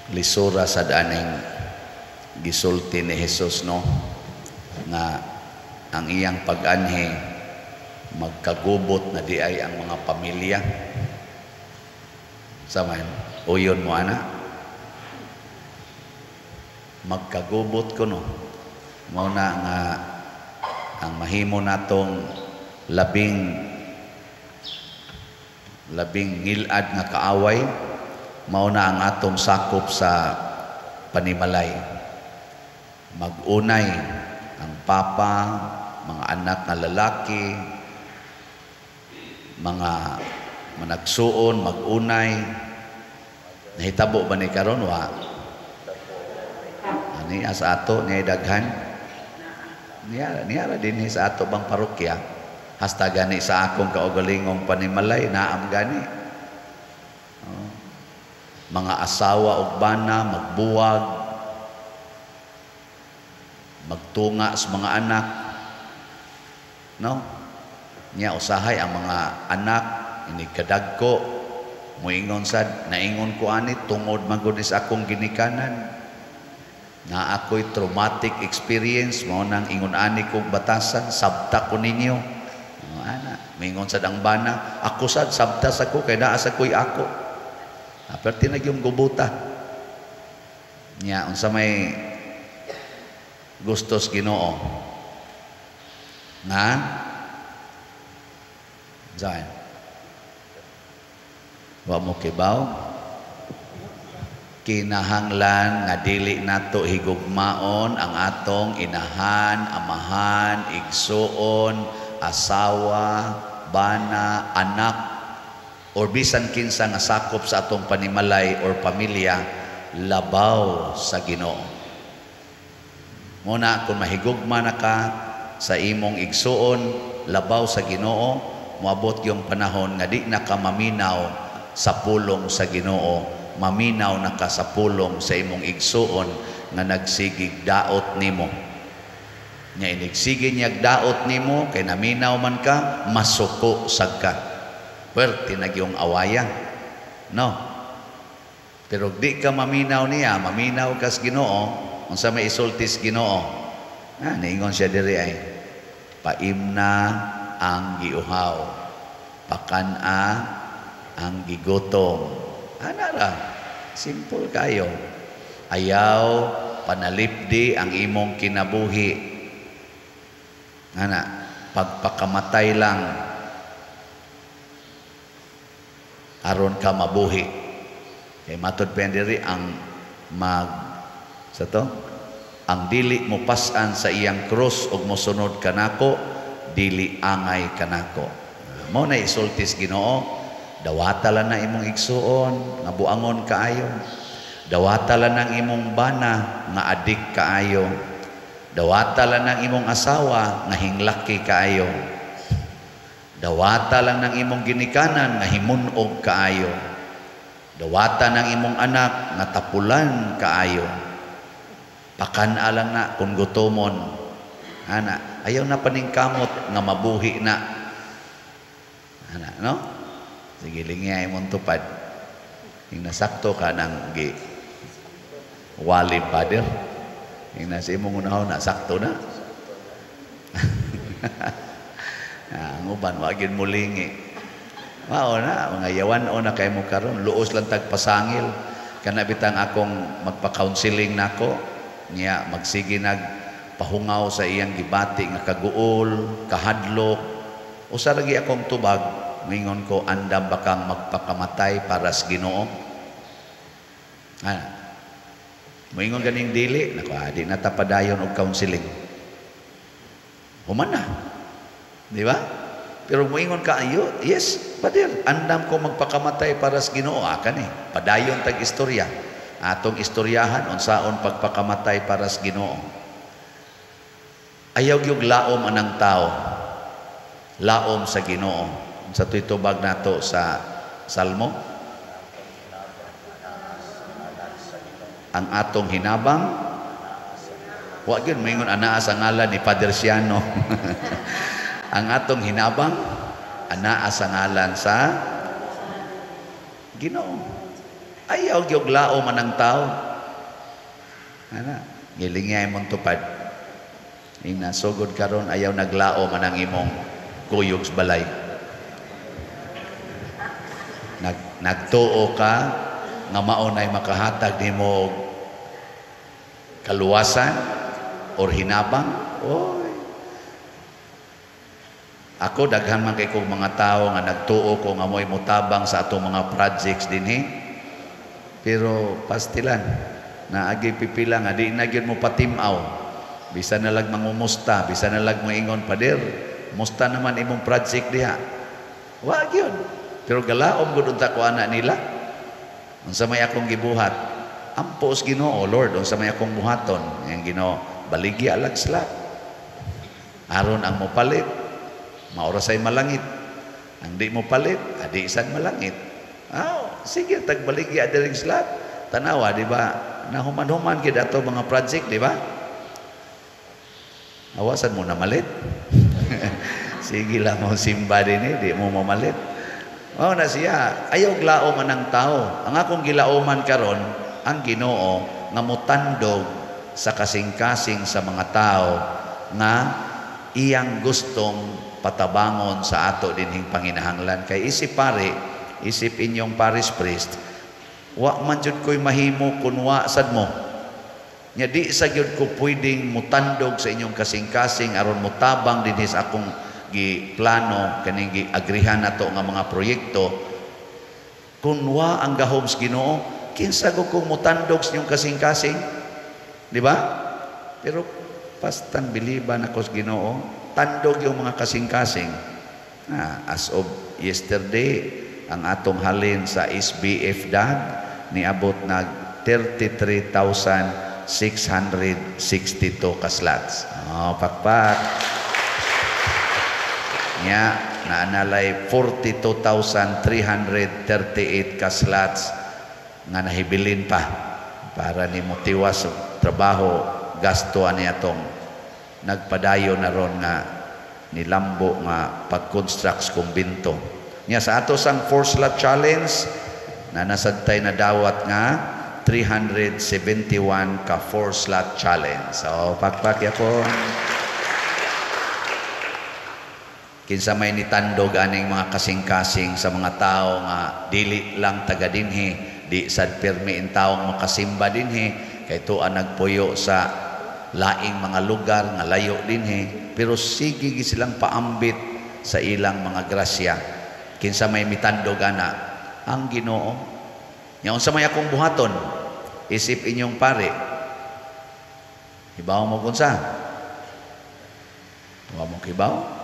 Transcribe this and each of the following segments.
Lisura sa aning gisulti ni Jesus, no, nga ang iyang pag-anhi, magkagubot na diay ang mga pamilya. Sa man uyon mo ana, magkagubot kuno. Mao na nga ang mahimo natong labing labing ngilad nga kaaway, mao na ang atong sakop sa panimalay. Mag-unay ang papa, mga anak nga lalaki, mga managsuon, mag-unay. Nahitabo ba ni karon? Wa ani sa ato niya daghan niya niya ra dinhi sa ato bang parokya, hasta gani sa akong kaugalingong panimalay naam gani. Oh. Mga asawa ug bana magbuwag, magtunga sa mga anak, no? Nya usahay ang mga anak inig kadagko, moingon sad, "Naingon ko ani tungod man gud sa akong ginikanan na ako'y traumatic experience, mao nang ingon ani kog batasan, sabta ko ninyo." Oh, ana moingon sad ang bana, "Ako sad, sabta sa ko kay naa sa ko'y ako." Ah, pero tinag yung gubuta nya, unsa may gustos Ginoo nga Zayn? Wa mo kibaw? Kinahanglan nga dili nato higugmaon ang atong inahan, amahan, igsuon, asawa, bana, anak, or bisan kinsa nga sakop sa atong panimalay or pamilya labaw sa Ginoo. Muna kung mahigugma na ka sa imong igsuon labaw sa Ginoo, moabot yung panahon nga di na ka maminaw sa pulong sa Ginoo, maminaw na ka sa pulong sa imong igsuon nga nagsigig daot nimo. Nya inigsige niyag daot nimo kay naminaw man ka, masuko sad ka. Puwerte na gyung awaya, no? Pero di ka maminaw niya, maminaw kas Ginoo, unsa may isulti sa Ginoo? Ah, niingon siya diri ay paimna ang giuhaw, pakan-a ang gigutom. Ana ra, simple kayo. Ayaw panalipdi ang imong kinabuhi. Ana, pagpakamatay lang aron ka mabuhi. Kay matud pa yan diri ang mag sa to, ang dili mo pas-an sa iyang krus ug mosunod kanako, dili angay kanako. Mao na isulti sa Ginoo, dawata lang na imong igsuon nga buangon kaayo. Dawata lang ang imong bana nga adik kaayo. Dawata lang ang imong asawa nga hinglaki kaayo. Dawata lang ng imong ginikanan nga himunog kaayo. Dawata ng imong anak nga tapulan kaayo. Pakan-a lang na kung gutomon. Ana, ayaw na paningkamot nga mabuhi na. Ana, no? Sige, lingi imong tupad. Yung nasakto ka ng gi wali, Father. Yung nasa imong unahon, nasakto na. Ah, ang uban, wa gyud mulingi. Mao na, mga yawan o na kay mo karon, luos lang tag pasangil. Kana bitang akong magpa-counseling nako, niya magsige nag pahungaw sa iyang gibati nga kaguol, kahadlok. Usa lagi akong tubag, mingon ko, "Andam ba kang magpakamatay para sa Ginoo?" Ah. Moingon ganing dili, nako, ah, di na ta padayon og counseling. Human na. Di ba? Pero moingon ka, "Ayo, yes, Father, andam ko magpakamatay para sa Ginoo." Ah, kani, padayon tag istorya. Atong istoryahan unsaon pagpakamatay para sa Ginoo. Ayaw gyud laom anang tao. Laom sa Ginoo. Sa to'y tubag nato sa Salmo, ang atong hinabang, wa gyud moingon anaa sa ngalan ni Father Siano. Ang atong hinabang anaa sa ngalan sa Ginoo. Ayaw gyud laom anang tao. Ana, gilingay mong tupad. Ina sugod karon, ayaw naglaom anang imong kuyog sa balay. Nagtuo ka nga mao nay makahatag nimo og kaluwasan or hinabang. Oy. Ako, daghan man kay kog mga tao nga nagtuo ko nga mo'y motabang sa atong mga projects dinhi. Pero pastilan, naagi pipila nga di na gyud mo patim-aw. Bisan na lag mangumusta, bisan na lag moingon, "Pader, musta naman imong project diha?" Wa gyud. Pero galaom gud unta ko ana nila. Unsa may akong gibuhat? Ampo sa Ginoo, "Lord, unsa may akong buhaton?" Yang Ginoo, baligya lag slot. Aron ang mopalit, maura say malangit. Ang di mo palit, adi sad malangit. Ah, sige, tagbaligya diring slot. Tanawa, di ba? Nahuman-human gid ato mga project, di ba? Awasan mo na malit. Sige lang mo simba din eh, di mo mamalit. Mao na siya, ayaw glaoman ang tao. Ang akong gilaoman karon, ang Ginoo nga mutandog sa kasing-kasing sa mga tao nga iyang gustong patabangon sa ato dinhing panginahanglan. Kay isip pare, isip inyong parish priest, wa man jud ko'y mahimo kun wa sad mo. Nya di sa gyud ko pwedeng mutandog sa inyong kasing-kasing aron mutabang dinhi sa akong giplano, kaning giagrihan nato nga mga proyekto, kun wa ang gahom sa Ginoo. Kinsa ko kung mutandog sa inyong kasing-kasing, di ba? Pero pastang biliban ako sa Ginoo, tandog yung mga kasing-kasing. As of yesterday, ang atong halin sa SBF DAG niabot nag 33,662 ka slots. Oh, pakpak. Nya naanalay 42,338 ka slots nga nahibilin pa para ni motiwas trabaho, gasto ani atong nagpadayon na ron nga nilambo nga pag-construct sa kumbinto. Nya sa ato sang four slot challenge na nasadtay na dawat nga 371 ka four slot challenge. So pakpak yapon. Kinsa may nitandog aning mga kasing-kasing sa mga tao nga dili lang taga dinhi, di sad pirmi in taong makasimba dinhi, kay tuan nagpuyo sa laing mga lugar nga layo dinhi, pero sige gi silang paambit sa ilang mga grasya. Kinsa may mitandog ana? Ang Ginoo. Nya unsa may akong buhaton? Isip inyong pare. Hibaw mo kunsa? Wa mo kibaw?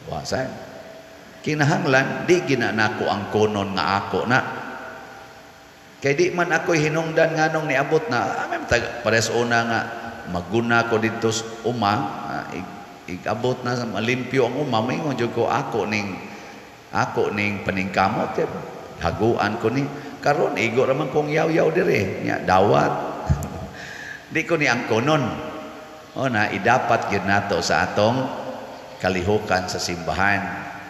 Wa sad. Kinahanglan di ginanako ang konon nga ako na. Kay di man ako'y hinungdan nganong niabot na, pares una nga maguna ko didto sa uma, igabot na malimpyo ang uma, maingon jud ko ako ning paningkamot, haguan ko ni karon igo ra man kong yaw-yaw dire nya dawat. Di ko ni ang konon. O na idapat gyud nato sa atong kalihukan sa simbahan,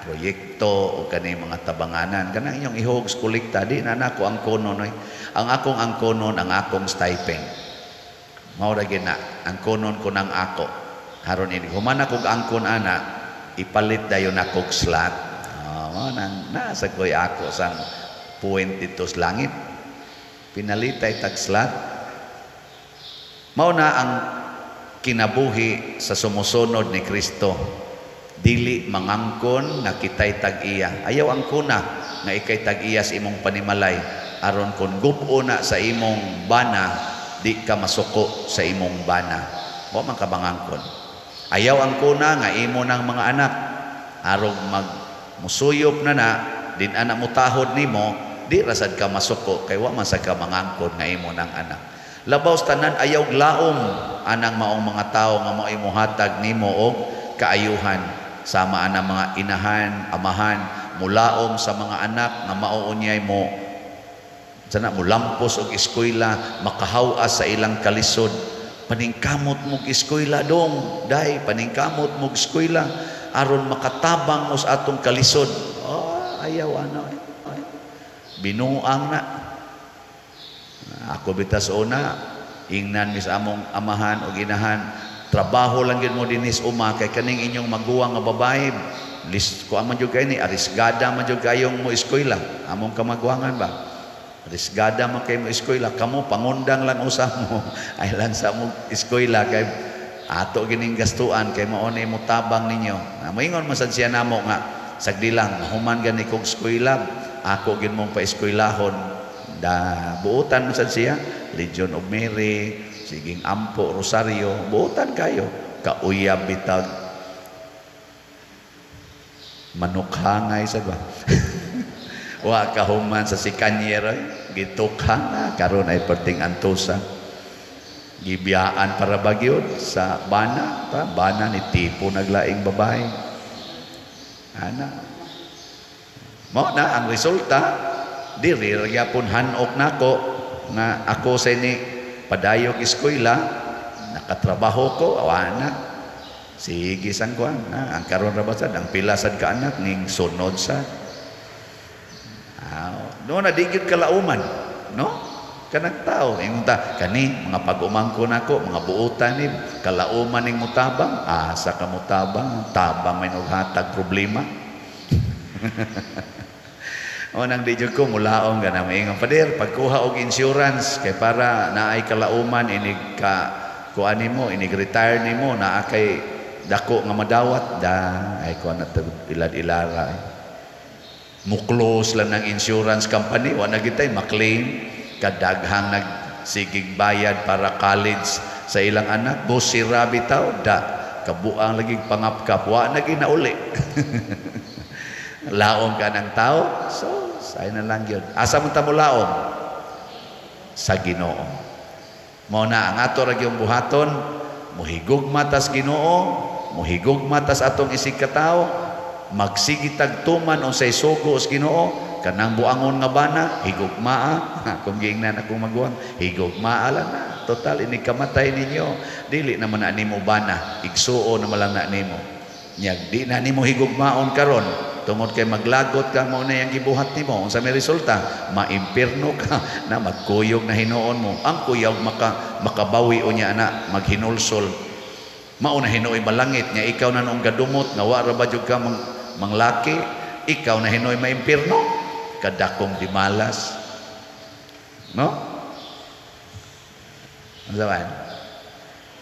proyekto o kani mga tabanganan kanang inyong ihog sa kolekta, di na nako ang konon oy. Ang akong angkonon ang akong stipend. Mao ra gyud na ang konon ko nang ako. Haron ini human akog angkon ana, ipalit dayon akog slot. Oh, mao nang nasa koy ako sang point dito sa langit. Pinalitay tag slot. Mao na ang kinabuhi sa sumusunod ni Kristo. Dili mangangkon nga kitay tag-iya. Ayaw angkona nga ikay tag-iya sa imong panimalay. Aron kon gubo na sa imong bana, di ka masuko sa imong bana. Wa man ka mangangkon. Ayaw angkona nga imo ng mga anak. Arog mag musuyop na na, din anak mo tahod nimo, di rasad ka masuko kay wa man sad ka mangangkon nga imo ng anak. Labaw sa tanan, ayaw glaom anang maong mga tawo nga mao'y mohatag nimo og kaayuhan. Sama anang mga inahan, amahan, mulaom sa mga anak nga mao unyay mo sana mulampos og eskwela, makahawas sa ilang kalisod. Paningkamot mo og eskwela dong, day paningkamot mo og eskwela aron makatabang mo sa atong kalisod. Oh, ayaw ano. Ay. Binuang na. Ako bitas una, ingnan mis among amahan o ginahan, trabaho lang gyud mo dinis uma kay kaning inyong maguwang nga babae, lis ko man jud kay ni arisgada man jud kayong mo eskwela, among kamaguwangan ba? Arisgada man kay mo eskwela, kamo pangundang lang usa mo. Ay lang sa mo eskwela kay ato gining gastuan kay mao ni mo tabang ninyo. Moingon man sad siya namo nga sagdi lang mahuman gani kog eskwela, ako gin mong paeskwelahon. Da buotan man sad siya, Legion of Mary, siging ampo rosaryo, buotan kayo kauyab bitag manukhangay sa ba. Wa kahuman sa sikanyer gitukhang na karon ay perting antusa. Gibiyaan para bagyod sa bana, ta bana ni tipo naglaing babae. Ana. Mao na ang resulta diri ra gyapon hanok nako nga ako sa ini padayog eskwela, nakatrabaho ko, awa na. Sige sang kuan, ang karon ra ba sad ang pila sad ka anak ning sunod sa. No na di gyud kalauman, no? Kanang tao ingon ta kani mga pag-umangko nako, mga buotan ni kalauman ning mutabang, asa ka mutabang, tabang may naghatag problema. O nang di jud ko mulaong gana maingon pader pagkuha og insurance kay para naay kalauman inig ka kuan nimo, inig retire nimo naa kay dako nga madawat da ay kuan na ilad-ilara eh. Mo-close lang ng insurance company, wa na gitay maklaim kadaghang nagsigig bayad para college sa ilang anak, bosira bitaw da kabuang lagi pangapkap wa na ginauli. Laom ka ng tao, so say na lang yun. Asa man ta mo laom? Sa Ginoo. Mao na ang ato ra gyud buhaton, mohigugma tas Ginoo, mohigugma tas atong isig katawo, magsigitag tuman unsay sugo sa Ginoo, kanang buangon nga bana, higugmaa. Kung giingnan akong maguwang, higugmaa lang na. Total ini kamatay ninyo, dili naman na nimo bana, igsuo na lang na nimo. Nyag di na nimo higugmaon karon, tungod kay maglagot ka mo na yang gibuhat nimo, unsa may resulta, maimpirno ka na magkuyog na hinuon mo. Ang kuyog makabawi unya na maghinulsol. Mao na hinuoy malangit nya ikaw na noong gadumot nga wa ra ba jud ka manglaki, ikaw na hinuoy maimpirno, kadakong dimalas. No? Unsa man?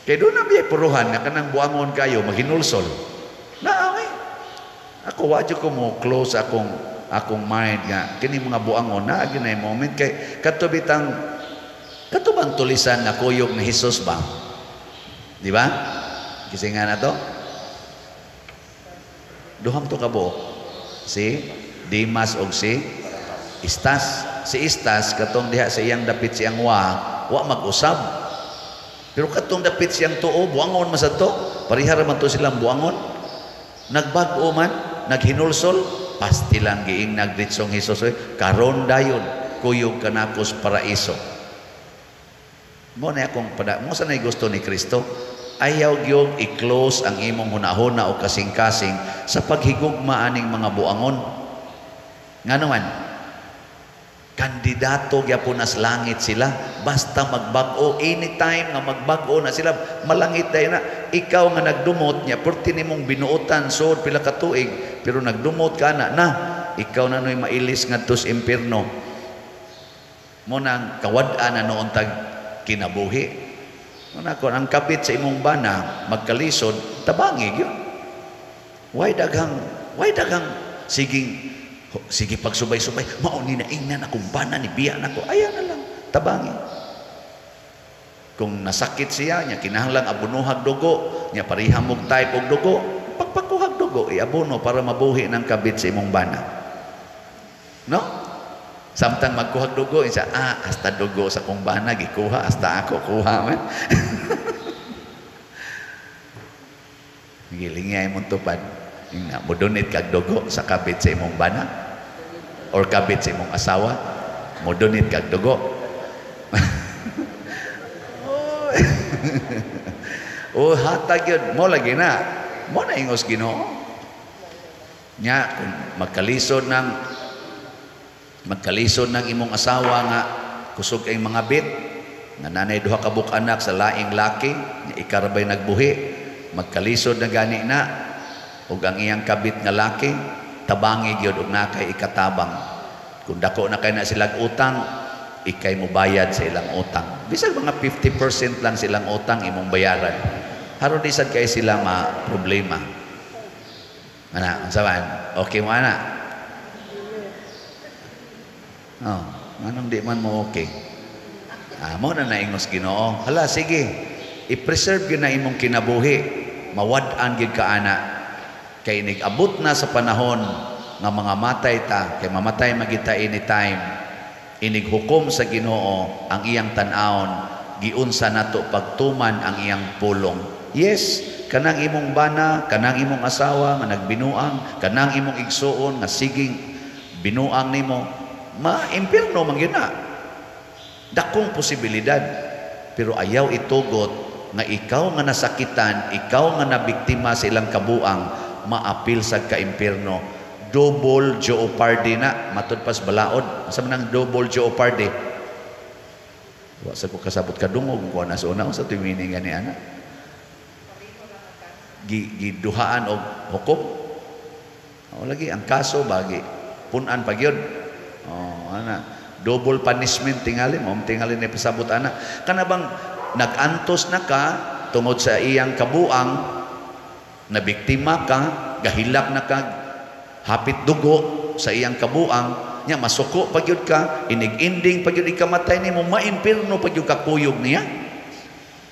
Kay doon na biyay puruhan nga kanang buangon kayo maghinulsol. Naa ako wa jud ko mo close akong mind nga kini mga buangon na ginay moment kay kadto bitang kadto bang tulisan nga kuyog ni Hesus ba? Di ba? Kasi nga na to duham to kabuok si Dimas og si Istas. Si Istas katong diha sa iyang dapit siyang wa mag-usab. Pero katong dapit siyang tuo buangon man sad to, pareha ra man to silang buangon. Nagbag-o man, naghinulsol, pasti lang giing nagditsong Hesus, karon dayon kuyog kanakos paraiso. Mo na akong pada, mo sa nay gusto ni Kristo, ayaw gyud i-close ang imong hunahuna o kasing-kasing sa paghigugma aning mga buangon. Ngano man, kandidato gyapon nas langit sila, basta magbag-o, anytime nga magbag-o na sila, malangit dayon na. Ikaw nga nagdumot niya, perti nimong binuotan sod pila ka tuig, pero nagdumot ka na, na ikaw na noy mailis ngadto sa impierno. Mo nang kawad-an na noon tag kinabuhi. Mo na kon ang kapit sa imong bana magkalisod, tabangi gyud. Why daghang siging sige pagsubay-subay, mao ni naingnan akong bana ni biya nako, ayaw na lang tabangi. Kung nasakit siya nya kinahanglan abunuhag dugo, nya pareha mog type og dugo, pagpakuhag dugo iabono para mabuhi ng kabit sa imong bana. No? Samtang magkuhag dugo, isa hasta dugo sa kong bana gikuha, hasta ako kuha man. Gilingay imong tupad. Ingna mo donate kag dugo sa kabit sa imong bana or kabit sa imong asawa, mo donate kag dugo. Oh, hatag yun. Mo lagi na. Mo na ingos Ginoo. Nya kung magkalisod ng imong asawa nga kusog kay mga bit nga nanay duha ka buok anak sa laing laki, ikarabay nagbuhi, magkalisod na gani na ug ang iyang kabit nga laki tabangi gyud og nakay ikatabang. Kung dako na kay na silang utang, ikay mobayad sa ilang utang. Bisag mga 50% lang silang utang imong bayaran. Haron di sad kay sila ma problema. Ana, unsa man? Okay mo ana? Oh, anong di man mo okay? Ah, mo na naingos Ginoo. Hala, sige. I-preserve gyud na imong kinabuhi. Mawad-an gyud ka ana. Kay nig-abot na sa panahon nga mga matay ta, kay mamatay magita anytime. Inig hukom sa Ginoo ang iyang tan-awon, giunsa nato pagtuman ang iyang pulong. Yes, kanang imong bana, kanang imong asawa nga nagbinuang, kanang imong igsuon nga siging binuang nimo, ma-impierno man gyud na. Dakong posibilidad. Pero ayaw itugot nga ikaw nga nasakitan, ikaw nga nabiktima sa ilang kabuang, maapil sa ka-impierno. Double jeopardy na, matud pas balaod. Asa man ang double jeopardy? Wa sa ko kasabot kadungog ko na sa una sa meaning gani ana. Giduhaan og hukom. O lagi ang kaso bagi punan pa gyud. Oh, ana. Double punishment tingali mo, tingali ni pasabot ana. Kana bang nag-antos na ka tungod sa iyang kabuang, na biktima ka, gahilak na ka, hapit dugo sa iyang kabuang, nya masuko pa gyud ka, inig-ending pa gyud ikamatay nimo, maimpirno pa gyud ka kuyog niya.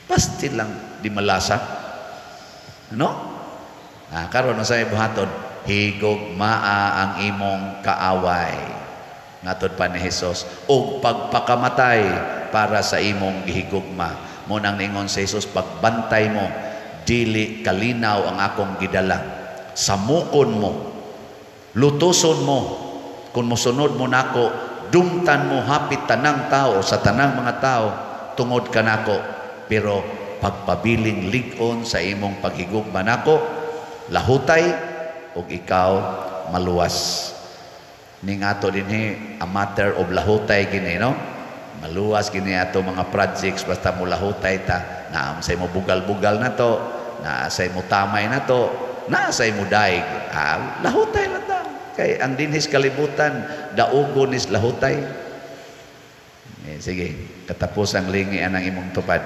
Pasti lang di malasa. Ano? Ah, karon sa buhaton, higugmaa ang imong kaaway. Ngatod pa ni Jesus, og pagpakamatay para sa imong gihigugma. Mo nang ningon sa Jesus, pagbantay mo, dili kalinaw ang akong gidala. Samukon mo, lutuson mo, kung mosunod mo nako, dumtan mo hapit tanang tao sa tanang mga tao tungod kanako. Pero pagpabiling lig-on sa imong paghigugma nako, lahutay ug ikaw maluwas. Ning ato dinhi a matter of lahutay gini, no? Maluwas gini ato mga projects basta mo lahutay ta. Naa say mo bugal-bugal na to, naa say mo tamay na to, naa say mo daig. Ah, lahutay lang ta. Kay ang dinhis kalibutan daugon is lahutay. Eh, sige, katapos ang lingi anang imong tupad.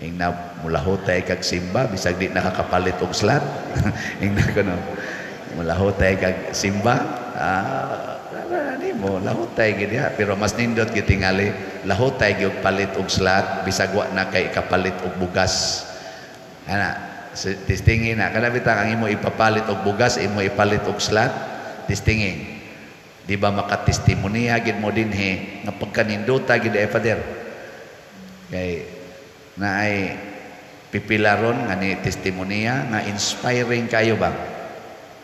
Ing na mulahutay kag simba bisag di nakakapalit og slot. Ing na kuno. Mulahutay kag simba, ah, mo lahutay gid diha, pero mas nindot gid tingali lahutay gyud palit og slot bisag wa na kay kapalit og bugas. Ana, testingi na kana bitang ang imo ipapalit og bugas, imo ipalit og slot, testingi. Di ba makatestimonya gid mo dinhi nga pagkanindota gid ay Father. Kay naay pipilaron nga ni testimonya nga inspiring kayo ba.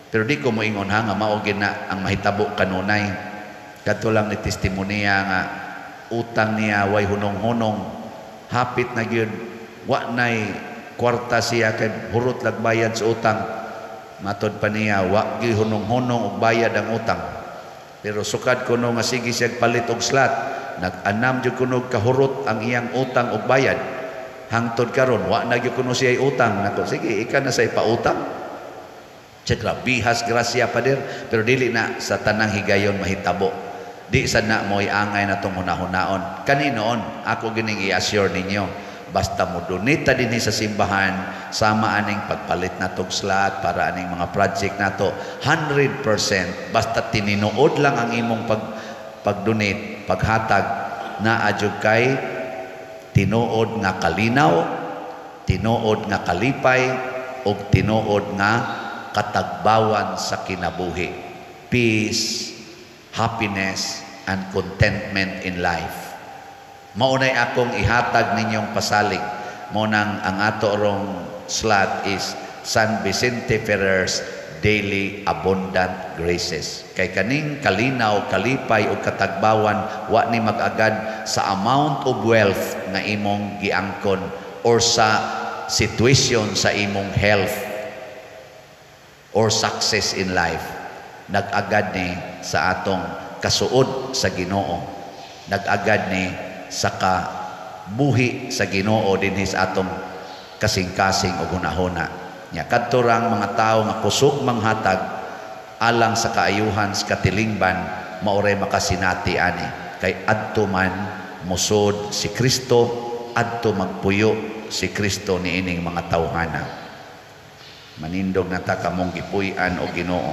Pero di ko moingon ha nga mao gid na ang mahitabo kanunay. Kadto lang ni testimonya nga utang niya way hunong-hunong, hapit na gyud wa nay kwarta siya kay hurot lag bayad sa utang. Matod pa niya wa gyud hunong-hunong og bayad ang utang. Pero sukad kuno nga sige siya palit og slot, nag-anam jud kuno kahurot ang iyang utang og bayad. Hangtod karon wa na gyud kuno siya utang. Nako, sige, ika na say pautang. Tsaka bihas grasya pader, pero dili na sa tanang higayon mahitabo. Di sa na mo'y angay na tong hunahunaon. Kaninoon, ako gining i-assure ninyo, basta mo donate dinhi sa simbahan, sama aning pagpalit na tog slot para aning mga project nato, 100%, basta tininuod lang ang imong pag-donate, paghatag, naa jud kay tinuod nga kalinaw, tinuod nga kalipay, ug tinuod nga katagbawan sa kinabuhi. Peace, happiness, and contentment in life. Maunay akong ihatag ninyong pasalig. Mo nang ang ato rong slot is San Vicente Ferrer's Daily Abundant Graces. Kay kaning kalinaw, kalipay ug katagbawan wa ni mag-agad sa amount of wealth nga imong giangkon or sa situation sa imong health or success in life. Nag-agad ni sa atong kasuod sa Ginoo. Nag-agad ni sa kabuhi sa Ginoo dinhi sa atong kasing-kasing ug hunahuna. Nya kadto rang mga tawo nga kusog manghatag alang sa kaayuhan sa katilingban, maoray makasinati ani, kay adto man musod si Kristo, adto magpuyo si Kristo niining mga tawhana. Manindog na ta, kamong gipuy-an o Ginoo.